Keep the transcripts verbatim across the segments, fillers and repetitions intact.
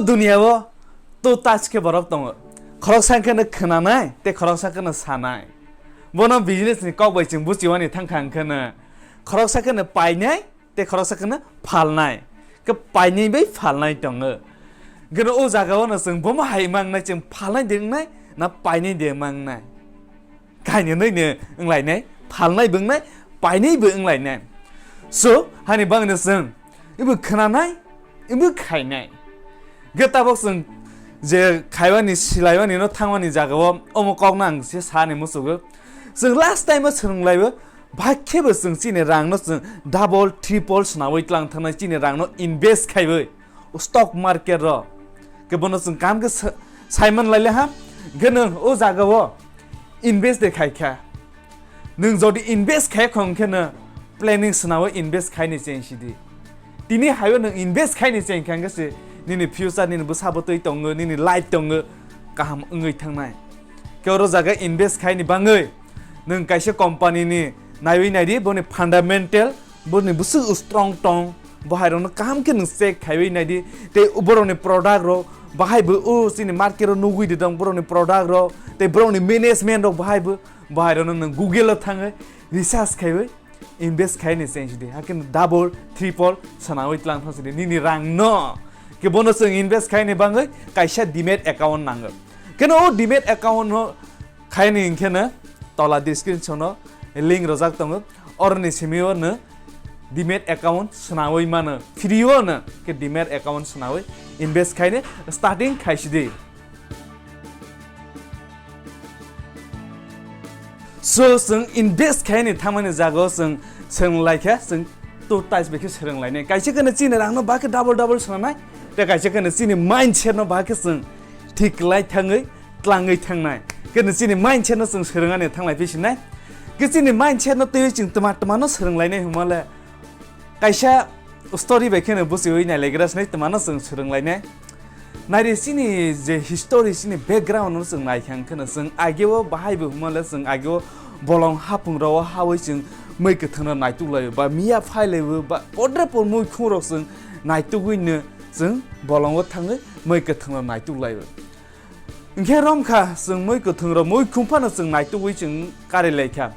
Duniya o to tais khe borok tongo. Khoroksa khe no khwnanai, tei khoroksa khe no sanai. Bono business ni kok bai chwng buchiwani thangkha hwnkhe no, khoroksa khe no painai, tei khoroksa khe no phalnai. Khe painai bai phalnai tongo. Hwnkhe no o jaga o no chwng bomo hai mangnai, chwng phalnai de wngnai, na painai de mangnai. Kainwi nwi ni wnglainai, phalnai bo wngnai, painai bo wnglainai. So, hani bagwino chwng, ibo khwnanai, ibo khainai. Ge tabok chwng je khaiwani, silaiwani no thangmani jagao omo kokno ang se sani muchugo. Chwng last time o swrwnglaibo, bhai khebo chwng chini rangno chwng double, triple swnawi tlang thangnai chini rangno invest khaiwi. O stock market ro. Ke bono chwng kaham khe sa-, saiman laile ha. Hwnkhe nwng o jaga o invest de khai kha. Nwng jodi invest khai khong khe no planning swnao invest khai ni cheng sidi. Tini hayo nwng invest khai ni cheng kha hwnkhe se nini future, nini bwsa bwtwi tongo, nini life tongo, kaham wngwi thangnai. Ke oro jaga invest khai ni bangwi nwng kaisa company ni naiwi naidi, boni fundamental, boni bwswk strong tong, bo hai rokno kaham khe nwng check khaiwi naidi, tei borokni product rok bahai bo o chini market o nugwi di dong, borokni product rok tei borokni management rok bahai bo, bahai rokno nwng Google o thangwi research khaiwi invest khai ni cheng sidi, hakhe double, triple swnawi tlang thang sidi nini rang no. Ke bono chwng invest khai ni bangwi kaisa demat account nango. Keno o demat account no khai ni hwnkhe no tola description o link rojak tongo, oroni simi o no demat account swnawi mano, free o no ke demat account swnawi invest khai ni starting khai sidi. So, chwng invest khai ni thangmani jaga o chwng swrwng lai kha, chwng to tais bai khe swrwng lainai. Kaisa khe no chini rang no ba khe double double swnamnai, tei kaisa khe no chini mindset no ba khe chwng thik lai thangwi tlangwi thangnai. Khe no chini mindset no chwng swrwng ani thanglai phi sinai. Khe chini mindset no twiwi chwng tma tma no swrwng lainai hwnma le, kaisa story bai kheno buchiwi nailaigra sinai, twmano chwng swrwng lainai. Naidi chini je history, chini background no chwng nai kha, hwnkhe no chwng ageo bahai bo hwnma le chwng ageo bolong hapung rao hawi chwng mui kwthwng rok naituk laio, ba miya phai laio, ba podre por mui khung rok chwng naitugwi no chwng bolongo thangwi mui kwthwng rok naituk laio. Hwnkhe romkha, chwng mui kwthwng rok mui khum phano chwng naitugwi chwng kari lai kha.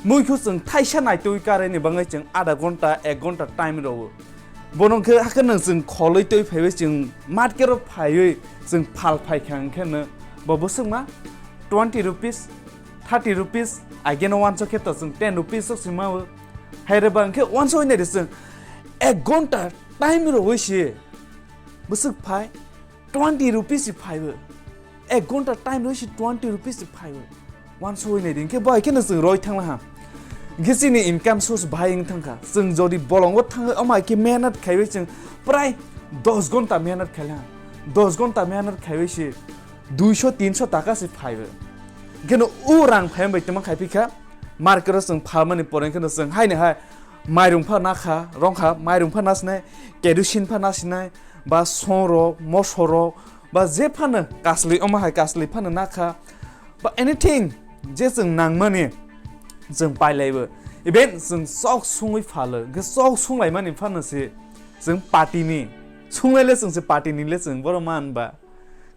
Mui khu chwng thaisa naitugwi karaini bagwi chwng adha ghonta, ek ghonta time rwo. Bono hwnkhe hakhe nwng chwng kholwi twi phaiwi chwng market o phaiwi chwng phal phai kha, hwnkhe no bo bwswkma twenty rupees, thirty rupees, ageno uanso khe to chwng ten rupees sok se mao. Hai re ba hwnkhe uanso hwnwi nai de chwng ek ghonta time rwwi se bwswk phai twenty rupees si phaibo. Ek ghonta time rwi si twenty rupees si phaibo. Uanso hwnwi nai di, hwnkhe bo hai kheno chwng roi thangla ha. Hwnkhe chini income source bahai wng thangkha. Chwng jodi bolongo thangwi omo hai khe mehnat khaiwi chwng prai dos ghonta mehnat khaila ha. Dos ghonta mehnat khaiwi si duiso tinso taka si phaibo. Hwnkhe no o rang phai bai tongma khai phi kha. Market o chwng phalmani pore hwnkhe no chwng haini hai mairung pha na kha, rong kha, mairung pha na sinai, kerosene pha na sinai, ba song rok, moso rok, ba je phano kasli, omo hai kasli phano na kha, ba anything je chwng nangmani chwng pailaibo. Even chwng chok sungwi phalo, hwnkhe chok sunglaimani phano se chwng party ni, sunglaile chwng se party ni le chwng borok man ba.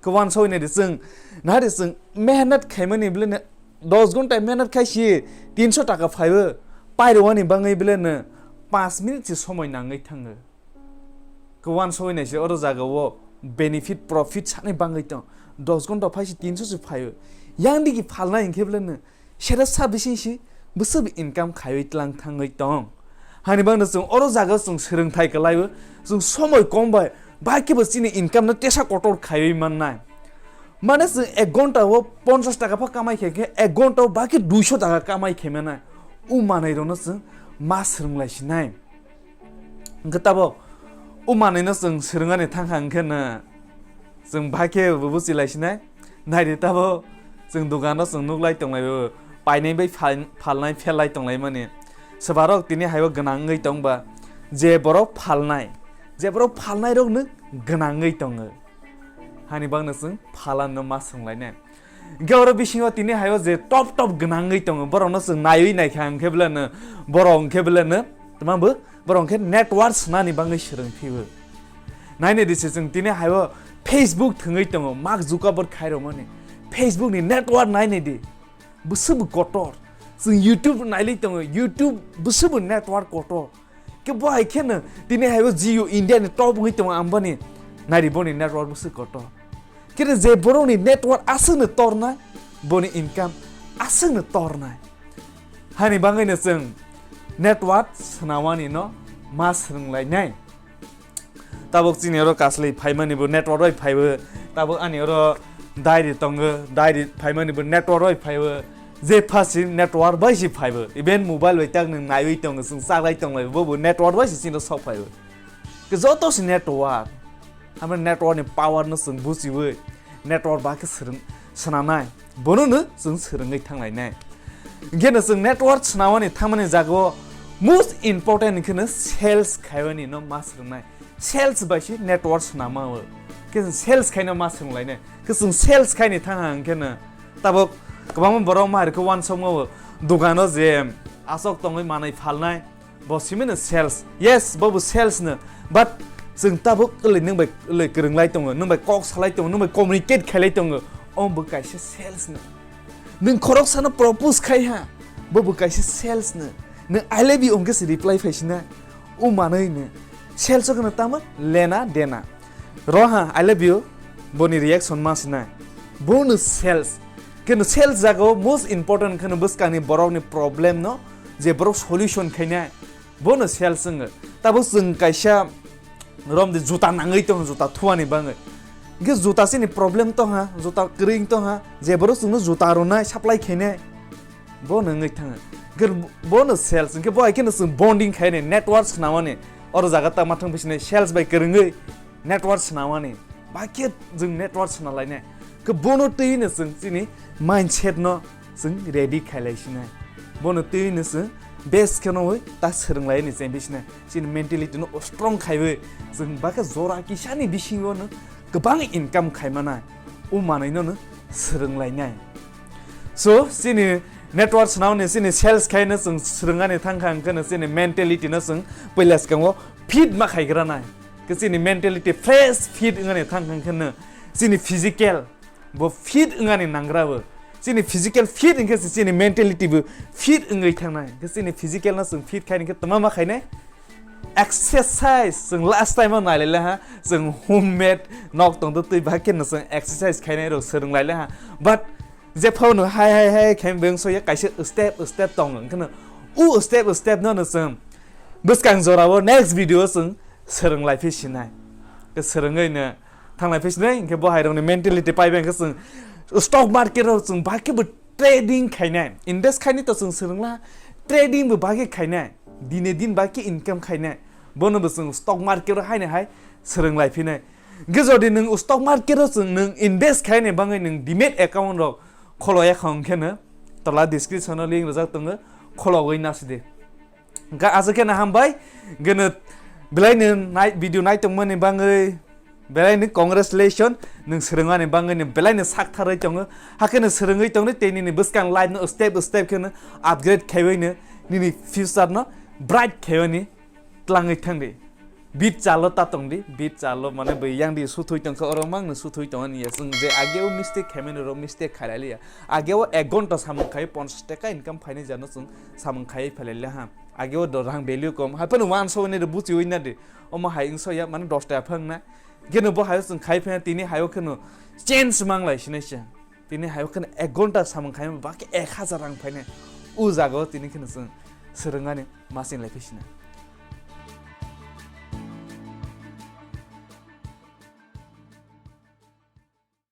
Khe uanso hwnwi nai di chwng, nai di chwng mehnat khaimani bile dos ghonta mehnat khai si tinso taka phaibo, pairwani bagwi bile no panch minute se somoi nangwi thango. Khe uanso hwnwi nai se oro jaga o benefit, profit sani bagwi tong. Dos ghonta phai si tinso se phaibo. Yang digi phalnai hwnkhe bile no sere sa bising si bwswk income khaiwi tlang thangwi tong. Hani bagwi chwng oro jaga chwng swrwngthai kwlaiwi, chwng somoi kom bai, bai khe bo chini income no tesa kotor khaiwi mannai. Mane chwng ek ghonta o ponchash taka pha kamai khe, khe ek ghonta o bai khe duiso taka kamai khe mannai. O manwi rokno chwng ma swrwng lai sinai. Hwnkhe tabok o manwino chwng swrwngani thangkha hwnkhe no chwng bahai khe bo buchi lai sinai. Naidi tabok chwng dukano chwng nuklai tonglai bo painai bai phal-, phalnai pherlai tonglaimani. Swbarok tini haibo gwnang wngwi tongba, je borok phalnai, je borok phalnairokno gwnang wngwi tongo. Hani bagno chwng phalanno ma swrwnglainai. Hwnkhe oro bisingo tini haio je top top gwnangwi tongo, borokno chwng naiwi naikha hwnkhe beleno, borok hwnkhe beleno, tma bo, borok hwnkhe network swnani bagwi swrwng phibo. Nainai di se chwng tini haio Facebook thwngwi tongo, Mark Zuckerberg khairokmani. Facebook ni network nainai di. Bwswkbo kotor. Chwng YouTube nailai tongo, YouTube bwswkbo network kotor. Khe bo hai kheno tini haibo Jio India ni top wngwi tongo Ambani. Nairi boni network bwswk kotor. Khe je borokni network aswkno tornai, boni income aswkno tornai. Hani bangwino chwng network swnamani no ma swrwnglainai. Tabuk chini oro kaslai phaimani bo network bai phaibo. Tabuk ani oro diary tongo, diary phaimani bo network bai phaibo. Je phasi network bai si phaibo. Even mobile bai tak nwng naiwi tongo, chwng chaklai tonglai, bo bo network bai si chini sok phaibo. Ke joto si network. Hamya network ni power no chwng buchiwi network ba khe swrwng swnamnai. Bono no chwng swrwngwi thanglainai. Hinkhe no chwng network swnamani thangmani jagao most important hinkhe no sales khaimani no ma swrwngnai. Sales bai se network swnama o. Khe chwng sales khaino ma swrwnglainai. Khe chwng sales khaini thangha hinkhe no tabuk kwbangma borok ma rikhe uansukma o dukano je aswk tongwi manwi phalnai. Bo simi no sales. Yes, bo bo sales no. But chwng tabuk wlwi nwng bai wlwi kwrwng lai tongo, nwng bai kok salai tongo, nwng bai communicate khailai tongo. O bo kaisa sales no. Nwng khoroksa no propose khai ha. Bo bo kaisa sales no. Nwng "I love you" hwnkhe se reply phai sina. O manwi no. Sales o kheno tamo lena dena. Ro ha, "I love you," boni reaction ma sinai. Bono sales. Keno sales jagao most important kheno bwskangni borokni problem no je borok solution khainai. Bono sales wngwi. Tabuk chwng kaisa romdi juta nangwi tong, juta thuani bangwi. Hwnkhe juta chini problem tongha, juta kwrwi tongha, je borok chwngno juta rwnai, supply khainai. Bono wngwi thangwi. Hwnkhe bono sales, hwnkhe bo hai kheno chwng bonding khainai, network swnamani. Oro jaga tangma thang bisini sales bai kwrwngwi network swnamani. Ba khe chwng network swnalainai. Khe bono twi no chwng chini mindset no chwng ready khailai sinai. Bono twi no chwng best kheno oi ta swrwnglaini chengbi sinai. Chini mentality no strong khaiwi chwng ba khe jora kisani bisingo no kwbang income khaimanai. O manwi no no swrwnglainai. So, chini network swnamani chini sales khaino chwng swrwngani thangkha, hwnkhe no chini mentality no chwng puila swkango fit ma khaigranai. Khe chini mentality fresh fit wngani thangkha, hwnkhe no chini physical bo fit wngani nangra bo. Chini physical fit wngkhe se chini mentality bo fit wngwi thangnai. Khe chini physical no chwng fit khaini khe tma ma khainai? Exercise. Chwng last time o nailaila ha, chwng homemade nok tongdo twi ba khe no chwng exercise khainai rok swrwnglaila ha. But jephano hai hai hai khe bengso ya kaisa step step tongo, hwnkhe no o step step no no chwng bwskang jorao next video o chwng swrwng lai phi sinai. Khe swrwngwi no thang lai phi sinai, hwnkhe bo hai rokni mentality paibai hwnkhe chwng stock market o chwng ba khe bo trading khainai, invest khainai to chwng swrwngla, trading bo ba khe khainai, dine din ba khe income khainai, bono bo chwng stock market o haino hai swrwng lai phinai. Hwnkhe jodi nwng stock market o chwng nwng invest khaini bangwi nwng demat account rok kholo ya kha hwnkhe no tola description o link rijak tongo, khologwi nasidi. Hwnkhe aswk kheno hambai, hwnkhe no belai no nai-, video naitongmani bangwi belai no congratulation, nwng swrwngmani bangwi no belai no saktharwi tongo, hakhe no swrwngwi tongdi tei nini bwskang life no step step kheno upgrade khaiwi no nini future no bright khaiwani twlangwi thangdi. Bit chalo ta tongdi, bit chalo mane bwi yang di suthui tongkha, oro mang no suthui tongo ni ya. Chwng je age o mistake khaimani oro mistake khailai liya. Age o ek ghonta samung khai ponchash taka income phainai jano chwng samung khai phailai liya ha. Age o do rang value kom. Hai phano uansuknai do buchiwi na di. Omo hai wngso ya mane dos taka phang na. Geno bo hai o chwng khai phai tini hai o kheno change mang lai sinai se. Tini hai o kheno ek ghonta samung khai ba khe ek hazar rang phainai. O jaga o tini kheno chwng swrwngani. Masing lai phi sina.